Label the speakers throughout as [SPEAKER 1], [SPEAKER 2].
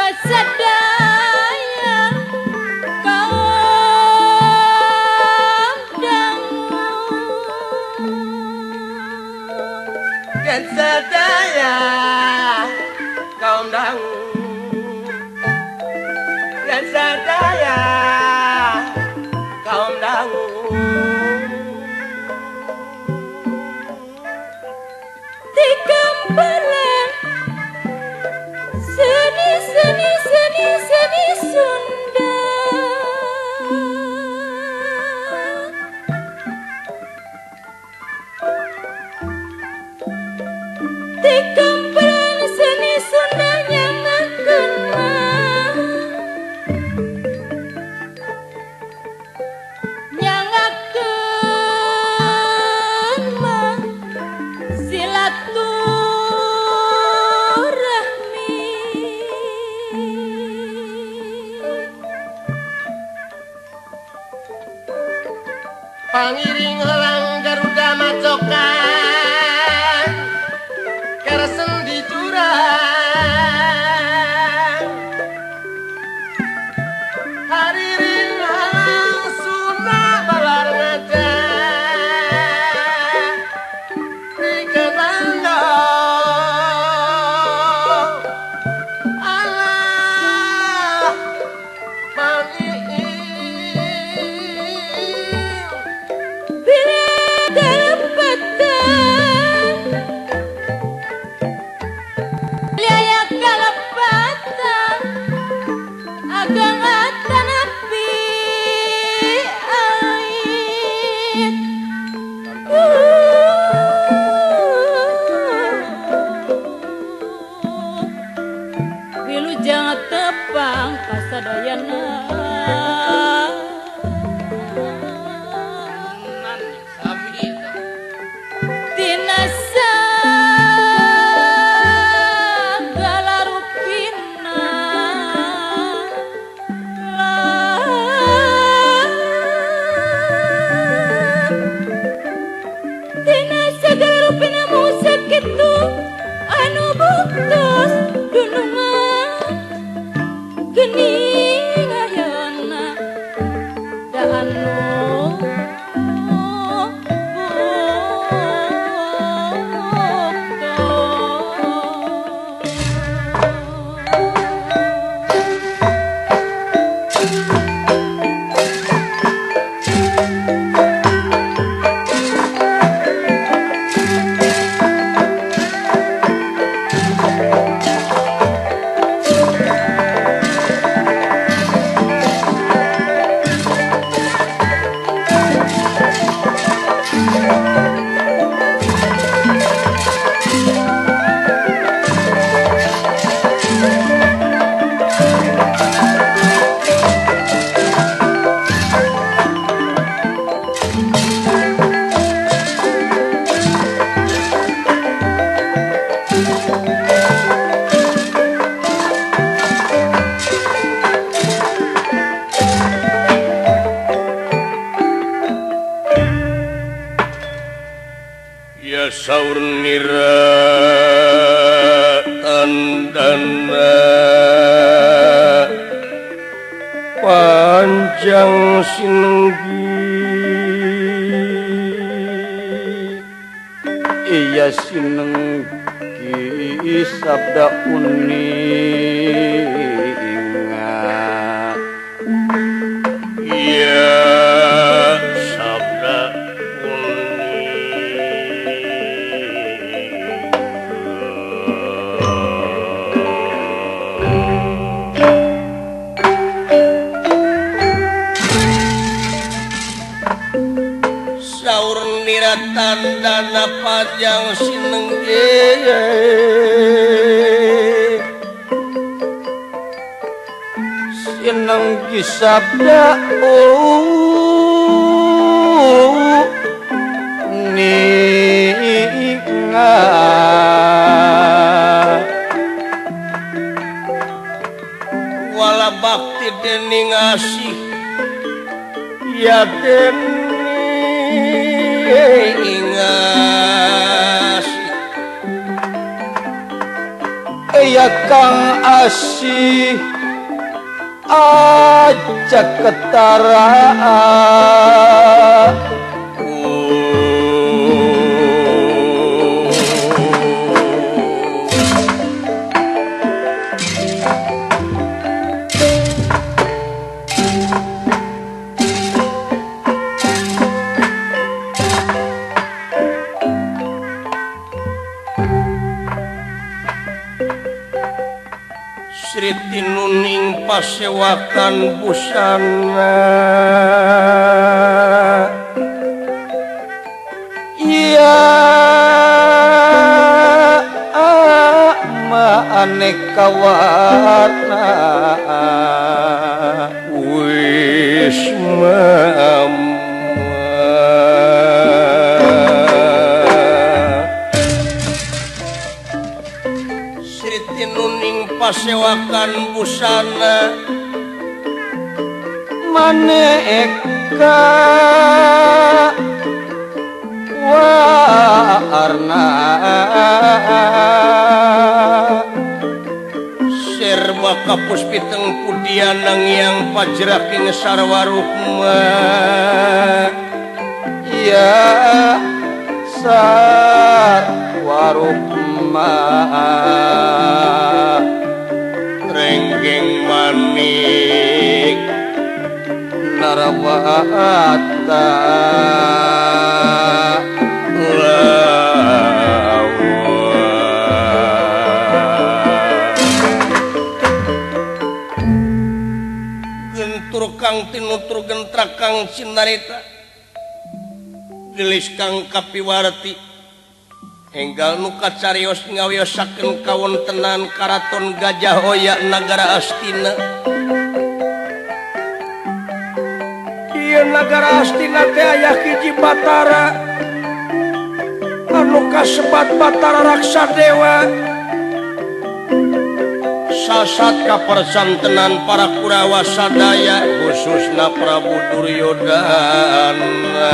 [SPEAKER 1] Sadaya kaum dangu,
[SPEAKER 2] yen sadaya kaum dangu, yen sadaya kaum dangu.
[SPEAKER 1] Tikampelan seni seni seni seni Sunda, tikampelan seni Sunda nyangakeun mah, nyangakeun mah silaturahmi.
[SPEAKER 2] Pangiring helang Garuda macokan keresen di jurang, haririn halang sunah balar ngaca dikenal Allah pangiring.
[SPEAKER 1] Wilujeng tepang kasadayana. Tina sagala rupina tina sagala rupina musik kitu anu buktos dunungan gening ayeuna da anu
[SPEAKER 3] Ya saur nira tandana panjang sinenggi, iya sinenggi sabda uninga, iya sabda tandana panjang sinenggi, sinenggi sabda uninga. Wala bakti dening asih ya dening ingas. ya kang asih aja ketara. Sri Tinuning pasewakan busana iya ma aneka warna wis pasewakan busana maneka warna serba kapus piteng pudianang yang pajraking sarwarukma ya sarwarukma renggeng manik narawata gentur kang tinutur gentrak kang cinarita gelis kang kapiwarti enggal nu kacarios ngawiyosakeun kawontenan Karaton Gajah Oya Nagara Astina. Ieu Nagara Astina teh aya hiji Batara anu kasebat Batara Raksadewa. Sasat kapersantenan para Kurawa sadaya khususna Prabu Duryodana.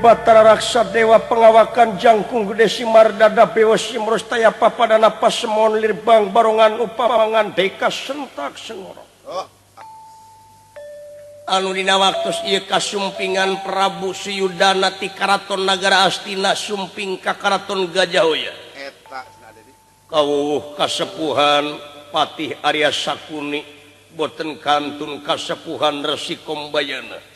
[SPEAKER 3] Batara Raksadewa pengawakan jangkung gede simar dada bewos simros taya papadana pasemon lirbang barongan upamangan deka sentak sengoro. Anu dina waktos ieu kasumpingan Prabu Suyudana ti Karaton Nagara Astina sumping ka Karaton Gajah Oya. Kawuh kasepuhan Patih Arya Sakuni boten kantun kasepuhan Resi Kombayana.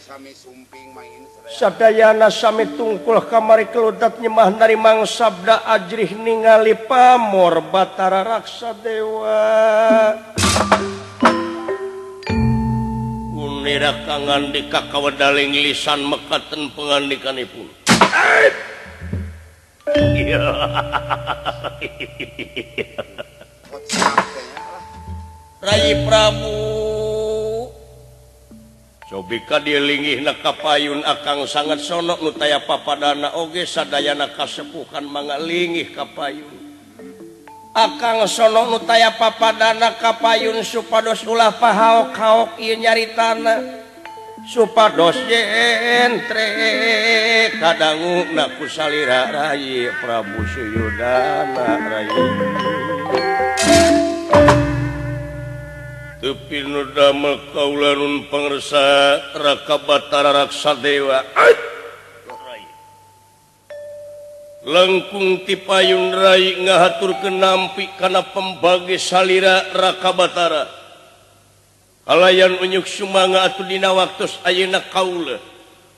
[SPEAKER 3] Sadayana sami tungkul kamari keludat nyemah narimang sabda ajrih ningali pamor Batara Raksadewa. Unira kangandika kawedaling lisan mekaten pengandikanipun. Rai Prabu Cobika dilinggihna kapayun akang sangat sonok nu taya papadana oge sadayana kasepuhan mangga linggih kapayun. Akang sonok nu taya papadana kapayun supados ulah pahaok-haok ieu nyaritana supados jentre kadanguna ku salira Rai Prabu Suyudana Rai. Tepi nu damel kaula nun pangersa Raka Batara Raksadewa. Langkung ti payun rai ngahaturkeun nampi kana pembagi salira Raka Batara. Kalayan unyuk sumangga atuh dina waktos ayeuna kaula.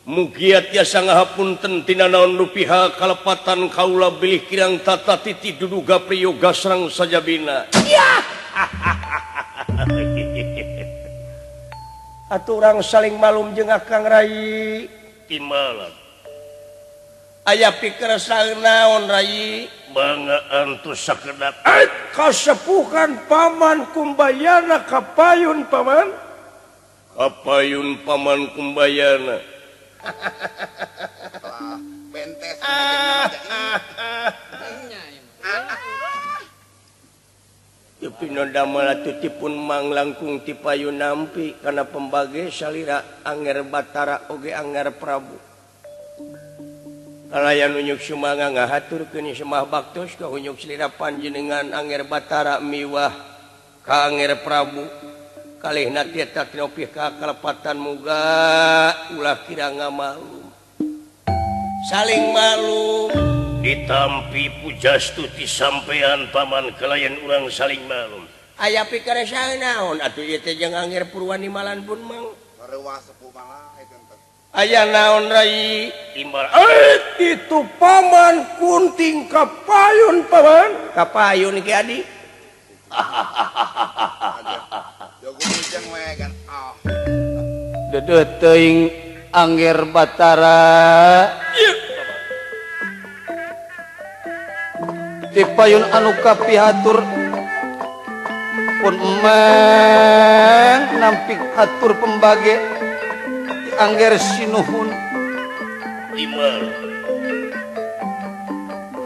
[SPEAKER 3] Mugia tiasa ngahapunten tina naon nu piha kalepatan kaula bilih kirang tata titi duduga priyoga sareng sajabina. Atuh urang saling malum jeung Akang Rai timbalan. Aya pikersang naon Rai? Mangga antus sakedap. Kasepuhan Paman Kumbayana kapayun paman. Kapayun Paman Kumbayana.
[SPEAKER 4] Bentes.
[SPEAKER 3] Tepi nu damel atuh tipun Mang langkung ti payun nampi kana pembage salira Angger Batara oge Angger Prabu. Kalayan unyuk sumangga ngahaturkeun semah baktos ka unyuk salira panjenengan Angger Batara miwah ka Angger Prabu. Kalihna tieta tinopih ka kalepatan muga ulah kira ngamalum. Saling malu
[SPEAKER 4] ditampi pujastuti sampean paman kalayan urang saling malum.
[SPEAKER 3] Aya pikaresa naon atuh ieu teh jeung Angger Purwani malan pun Mang. Aya naon rai
[SPEAKER 4] timbal
[SPEAKER 3] itu paman kunting kapayun paman kapayun ki adi. Dedeuh teuing Angger Batara ti payun anu kapihatur pun emang nampik hatur pembage ti Angger sinuhun
[SPEAKER 4] timbal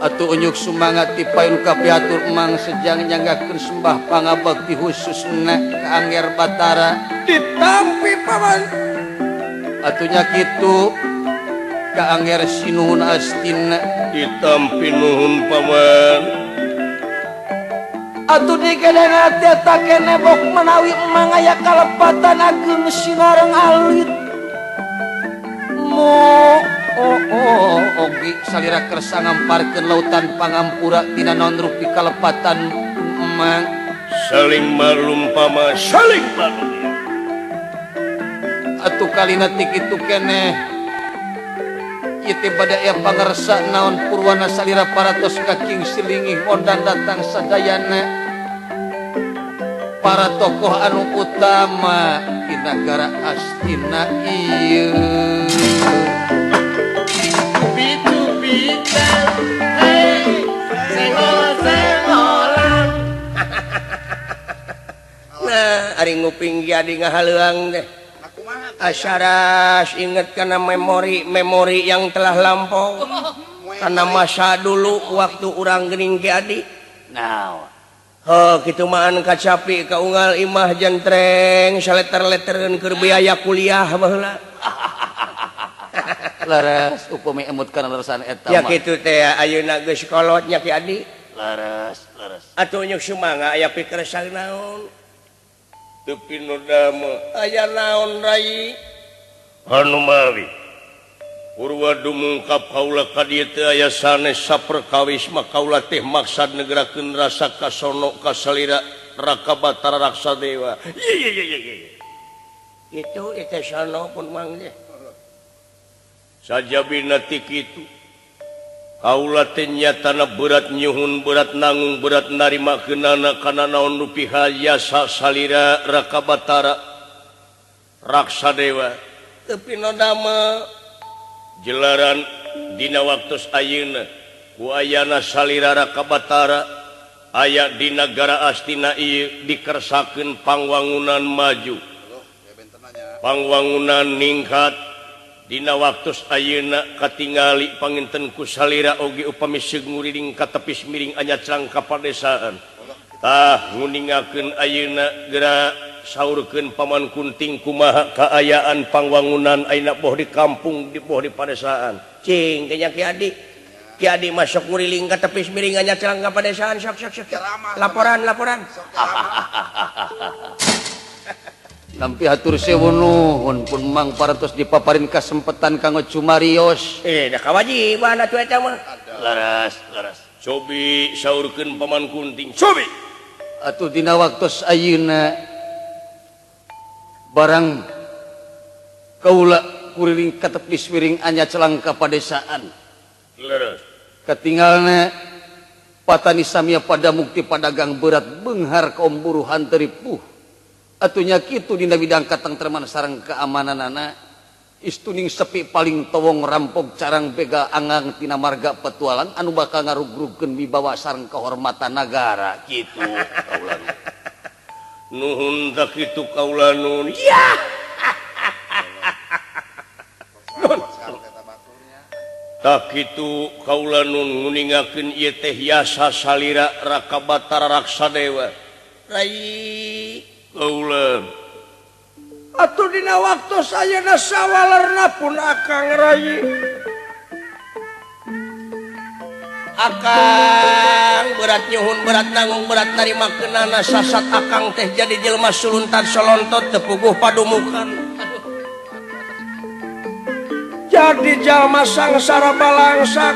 [SPEAKER 2] atuh unyuk sumangat ti payun kapihatur emang sejang nyanggakeun sembah pangabakti khususna ka Angger Batara
[SPEAKER 3] ditampi paman
[SPEAKER 2] atunya kitu ka Angger sinuhun astina
[SPEAKER 3] ditampi nuhun paman
[SPEAKER 2] atuh digedengan teh kene bok menawi emang aya kalepatan ageung sinareng alit mo oh oh ogi salira kersa ngamparkeun lautan pangampura tina naon rupi kalepatan emang
[SPEAKER 3] saling malum paman saling malum
[SPEAKER 2] atuh kalina ti kitu keneh ieu teh bade aya pangersa naon purwana salira paratos kaking silingih ondan datang sadayana para tokoh anu utama di nagara Astina ieu.
[SPEAKER 3] Nah, ari nguping jadi ngahaleuang deh. Asaras inget karena memori-memori yang telah lampau. Karena masa dulu waktu urang geuning ki adi.
[SPEAKER 2] Nah,
[SPEAKER 3] heuh kitu maan kacapi ka unggal imah jentreng saleter-letereun keur biaya kuliah baheula.
[SPEAKER 2] Leres upami emut kana leresan eta
[SPEAKER 3] mah. Ya kitu teh ayeuna geus kolot nya ki adi.
[SPEAKER 4] Leres, leres.
[SPEAKER 3] Atuh nyuk sumangga aya pikersa naon? Tepi nu damel aya naon rai?
[SPEAKER 4] Anu mawi. Purwa dumungkap kaula ka dieu teh aya sanes saperkawis mah kaula teh maksad negerakeun rasa kasono ka salira Raka Batara Raksa Dewa. Ye ye ye ye.
[SPEAKER 3] Itu teh sono pun mang teh.
[SPEAKER 4] Sajabina ti kitu kaula teh nyatana berat nyuhun berat nanggung berat narima keunana kana naon rupi jasa salira Raka Batara Raksa Dewa.
[SPEAKER 3] Tepi nu damel
[SPEAKER 4] jelaran dina waktos ayeuna ku ayana salira Raka Batara aya di nagara Astina ieu dikersakeun pangwangunan maju pangwangunan ningkat. Dina waktos ayeuna katingali panginten ku salira oge upami seug nguriling ka tepis miring anyaclang ka padesaan. Tah nguningakeun ayeuna geura saurkeun paman kunting kumaha kaayaan pangwangunan ayeuna boh di kampung di boh di padesaan.
[SPEAKER 3] Cing teh nya Ki Adi. Ki Adi masuk nguriling ka tepis miring anyaclang ka padesaan sok sok sok. Laporan laporan.
[SPEAKER 2] Nampi hatur sewu nuhun pun mang parantos dipaparin kasempetan kanggo cumarios.
[SPEAKER 3] Da kawajiban atuh eta mah.
[SPEAKER 4] Leres, leres. Cobi saurkeun paman kunting. Cobi.
[SPEAKER 2] Atuh dina waktos ayeuna barang kaula kuriling katepis wiring anya celang ka padesaan.
[SPEAKER 4] Leres.
[SPEAKER 2] Katingalna patani samia pada mukti padagang berat beunghar kaum buruhan teripuh. Atunya kitu dina bidang katengtreman sareng keamananana istuning sepi paling towong rampok carang bega angang tina marga petualang anu bakal ngarugrugkeun wibawa sareng kehormatan nagara kitu kaula
[SPEAKER 4] nuhun tak kitu kaula nun
[SPEAKER 3] ya
[SPEAKER 4] tak kitu kaula nun nguningakeun ieu teh yasa salira Raka Batara Raksa Dewa.
[SPEAKER 3] Rai kaula atuh dina waktu ayeuna sawalerna pun akang Rai akang berat nyuhun berat nanggung berat narima kenana sasat akang teh jadi jelema suluntan solontot teu puguh padumukan jadi jalma sangsara balangsak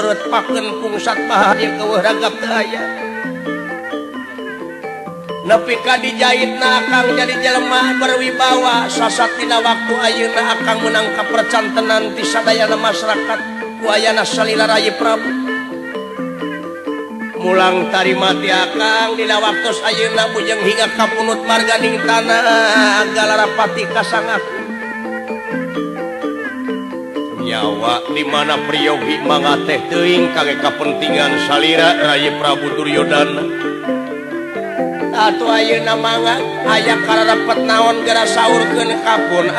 [SPEAKER 3] reut pakeun pungsat bahagia keueuh ragap teu aya nepi ka dijaitna akang jadi jelema berwibawa sasat dina waktu ayeuna akang meunang kapercantenan ti sadayana masyarakat ku ayana salila Rayi Prabu mulang tarima ti akang dina waktu ayeuna bujeng hingga kapunut marganing tanah galarapati kasangaku nyawa di mana priyogi mangateh teuing kage kapentingan salira Rayi Prabu Duryodana atuh ayeuna mangga aya kararepet naon geura saurkeun kapun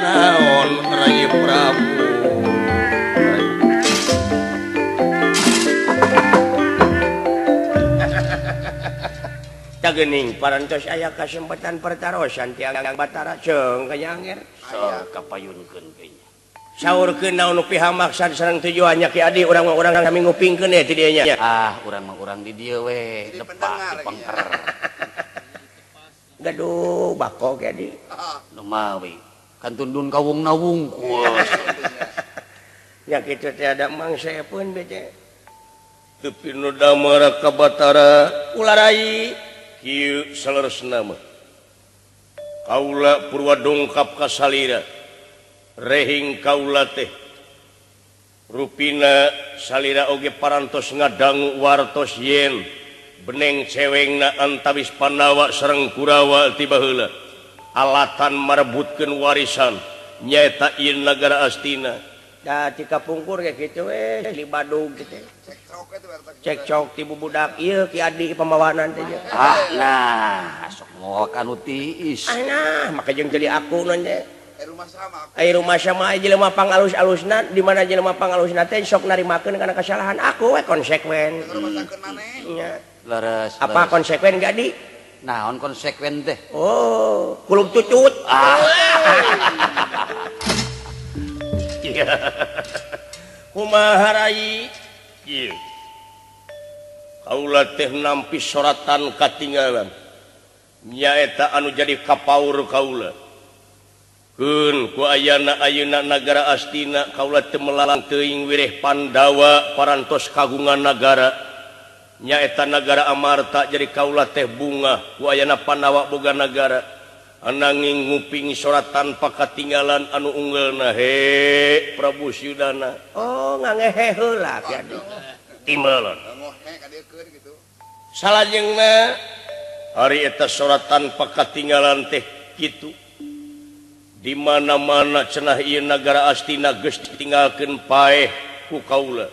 [SPEAKER 3] naon Rayi Prabu Tagening parantos aya kasempatan pertarosan ti Anggang Batara ceung kanyanger
[SPEAKER 2] sok kapayunkeun teh
[SPEAKER 3] saurkeun naon nu pihamaksad sareng tujuannya Ki Adi urang mah urang kami ngupingkeun ye ti dieu nya.
[SPEAKER 2] Ah, urang mah urang di dieu we, depak dipengker.
[SPEAKER 3] Gaduh bako Ki Adi.
[SPEAKER 2] Lumawi, kan tundun ka wungna wungkul.
[SPEAKER 3] Ya kitu teh ada mang saepun bece. Teu pinu damar ka Batara ulah rai kieu saleresna mah. Kaula purwa dongkap ka salira. Rehing kaula teh rupina salira oge parantos ngadangu wartos yen beneng cewengna antawis Pandawa sareng Kurawa ti baheula alatan marebutkeun warisan nyaeta ieu nagara Astina da ti kapungkur ge kitu we di Badung kitu cekcok ti bubudak ieu Ki Adi pamawanan teh
[SPEAKER 2] ah nah sok moal kanu tiis
[SPEAKER 3] ah nah make jeung jadi aku non teh Ai rumah sama jelema pangalus-alusna di mana jelema pangalusna teh sok narimakeun kana kesalahan aku we konsekuen. Nya.
[SPEAKER 2] Leres.
[SPEAKER 3] Apa konsekuen gak di?
[SPEAKER 2] Naon konsekuen teh?
[SPEAKER 3] Oh, kulub cucut.
[SPEAKER 2] Ah.
[SPEAKER 3] Kumaha rai? Ieu. Kaula teh nampi soratan katinggalan. Nyaeta anu jadi kapaur kaula. Keun ku ayana ayeuna nagara Astina kaula teu melalang teuing wireh Pandawa parantos kagungan nagara nyaeta nagara Amarta jadi kaula teh bunga ku ayana Pandawa boga nagara ananging nguping soratan pakatinggalan anu unggeulna he Prabu Suyudana oh ngangehe heula Ki Adi timelon salajengna ari eta soratan pakatinggalan teh kitu di mana-mana cenah ieu nagara Astina geus ditinggalkeun paeh ku kaula.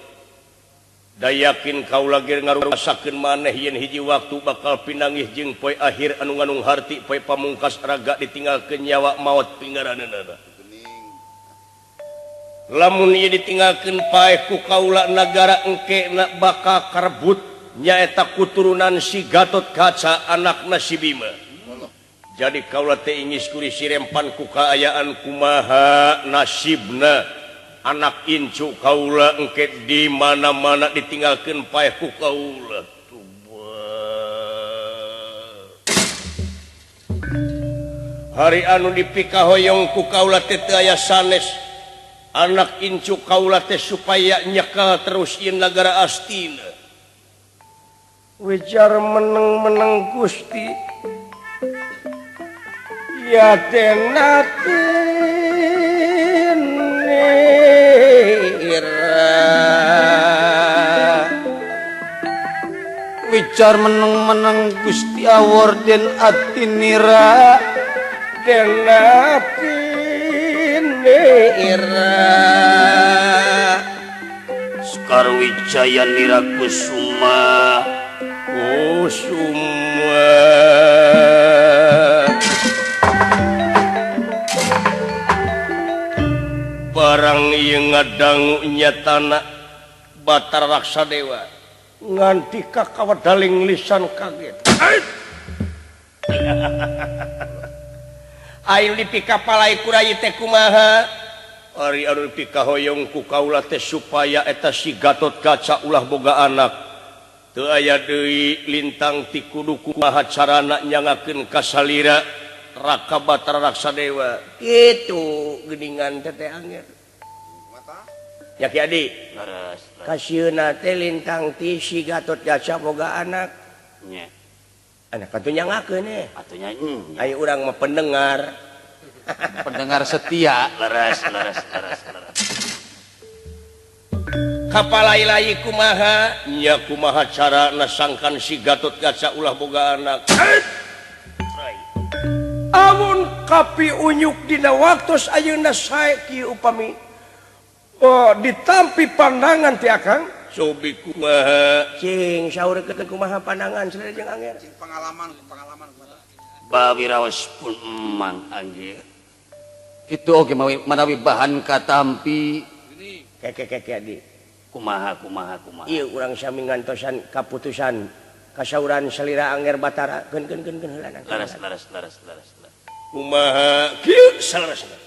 [SPEAKER 3] Da yakin kaula ge ngarusakeun maneh yen hiji waktu bakal pinanggih jeung poe akhir anu nganung harti poe pamungkas raga ditinggalkeun nyawa maot pinggaraneunana. Lamun ieu ditinggalkeun paeh ku kaula nagara engkena bakal karebut nyaeta kuturunan si Gatot Kaca anakna si Bima. Jadi kaula teh ingis kuri sirempan ku kaayaan kumaha nasibna anak incu kaula engke di mana-mana ditinggalkeun paeh ku kaula. Hari anu dipikahoyong ku kaula teh teu aya sanes anak incu kaula teh supaya nyekel terus ieu nagara Astina. Wicar meneng-meneng Gusti ya tenatin nira
[SPEAKER 2] wicar meneng-meneng Gusti awor den atinira
[SPEAKER 3] tenatin nira
[SPEAKER 2] Sekar Wijaya nira Kusuma
[SPEAKER 3] Kusuma barang ieu ngadangu nyatana Batara Raksadewa nganti ka kawedaling lisan kaget. Ayo dipikapalai ku rai teh kumaha? Ari anu dipikahoyong ku kaula teh supaya eta si Gatotkaca ulah boga anak. Teu aya deui lintang ti kudu kumaha carana nyangakeun ka salira Raka Batara Raksadewa. Kitu geuningan teh teh anger. Ya Ki Adi. Kasieuna teh lintang ti si Gatotkaca boga anak. Nya. Anak atuh nyangakeun eh.
[SPEAKER 2] Atuh nya.
[SPEAKER 3] Ayo urang mah pendengar.
[SPEAKER 2] Pendengar setia. Leres leres leres leres.
[SPEAKER 3] Kapalai-lai kumaha? Nya kumaha carana sangkan si Gatotkaca ulah boga anak. Amun kapi unyuk dina waktos ayeuna sae kieu upami oh, ditampi pandangan ti akang cobi kumaha cing saurkeun kumaha pandangan salira jeung anger
[SPEAKER 5] cing pengalaman pengalaman kumaha
[SPEAKER 2] bawiraos pun emang anjir kitu oge manawi bahan katampi
[SPEAKER 3] keke keke adi
[SPEAKER 2] kumaha kumaha kumaha
[SPEAKER 3] ieu urang sami ngantosan kaputusan kasauran salira anger Batara keun keun keun keun heula
[SPEAKER 2] leres leres leres leres
[SPEAKER 3] kumaha kieu saleresna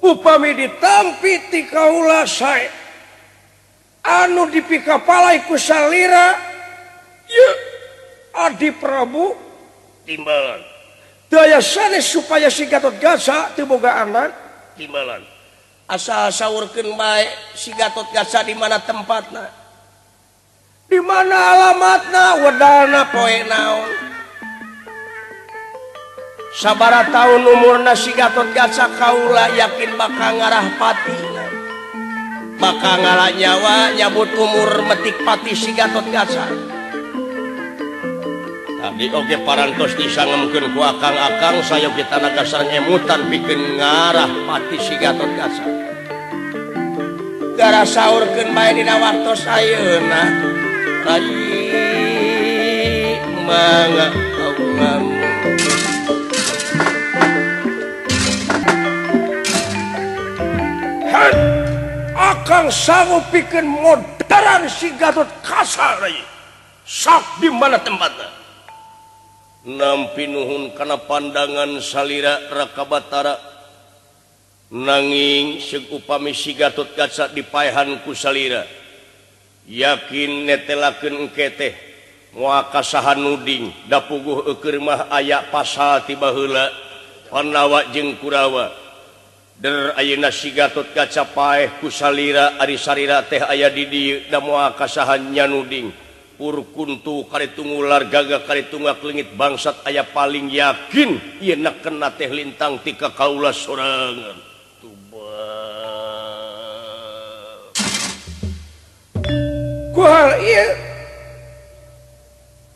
[SPEAKER 3] upami ditampi ti kaula sae anu dipikapalai ku salira ieu Adi Prabu timbalan daya sanes supaya si Gatotkaca teu boga anak timbalan asal saurkeun bae si Gatotkaca di mana tempatna di mana alamatna wedalna poe naon sabara taun umurna si Gatotkaca kaula yakin bakal ngarah pati bakal ngala nyawa nyabut umur metik pati si Gatotkaca tadi oge parantos disangemkeun ku akang-akang sayogi tanaga sareng emutan pikeun ngarah pati si Gatotkaca gara saurkeun bae dina waktos ayeuna rai mangga kaula
[SPEAKER 4] akang sanggup pikeun modaran si Gatotkaca rai
[SPEAKER 3] sok di mana tempatna nampi nuhun kana pandangan salira Raka Batara nanging seug upami si Gatotkaca dipaehan ku salira yakin netelakeun engke teh moal kasahan nuding da puguh eukeun mah aya pasal ti baheula Pandawa jeung Kurawa der ayeuna si Gatotkaca paeh ku salira ari sarira teh aya di dieu da moal kasahan nyanuding purkuntu karitu ngular gagah karitu ngakleungit bangsat aya paling yakin ieu na kena teh lintang ti ka kaula sorangan
[SPEAKER 4] ku hal ieu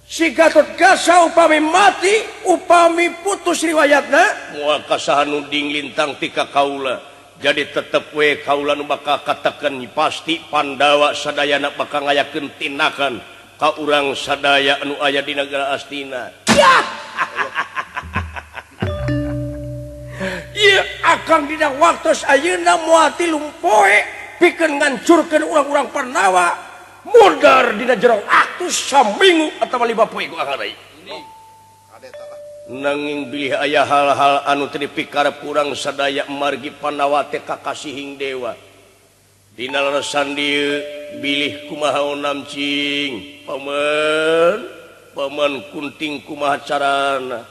[SPEAKER 4] si Gatotkaca upami mati upami putus riwayatna
[SPEAKER 3] moal kasahan nuding lintang ti ka kaula jadi tetep we kaula nu bakal katakeun pasti Pandawa sadayana bakal ngayakeun tindakan ka urang sadaya anu aya di negara Astina.
[SPEAKER 4] Ya. Ieu akang dina waktos ayeuna moal tilung poe pikeun ngancurkeun urang-urang Pandawa mudar dina jero waktu saminggu atawa 5 poe ku akang deui.
[SPEAKER 3] Nanging bilih aya hal-hal anu teu dipikarep urang sadaya margi Pandawa teh kakasihing dewa. Dina lalesan dieu bilih kumaha onam cing paman paman kunting kumaha carana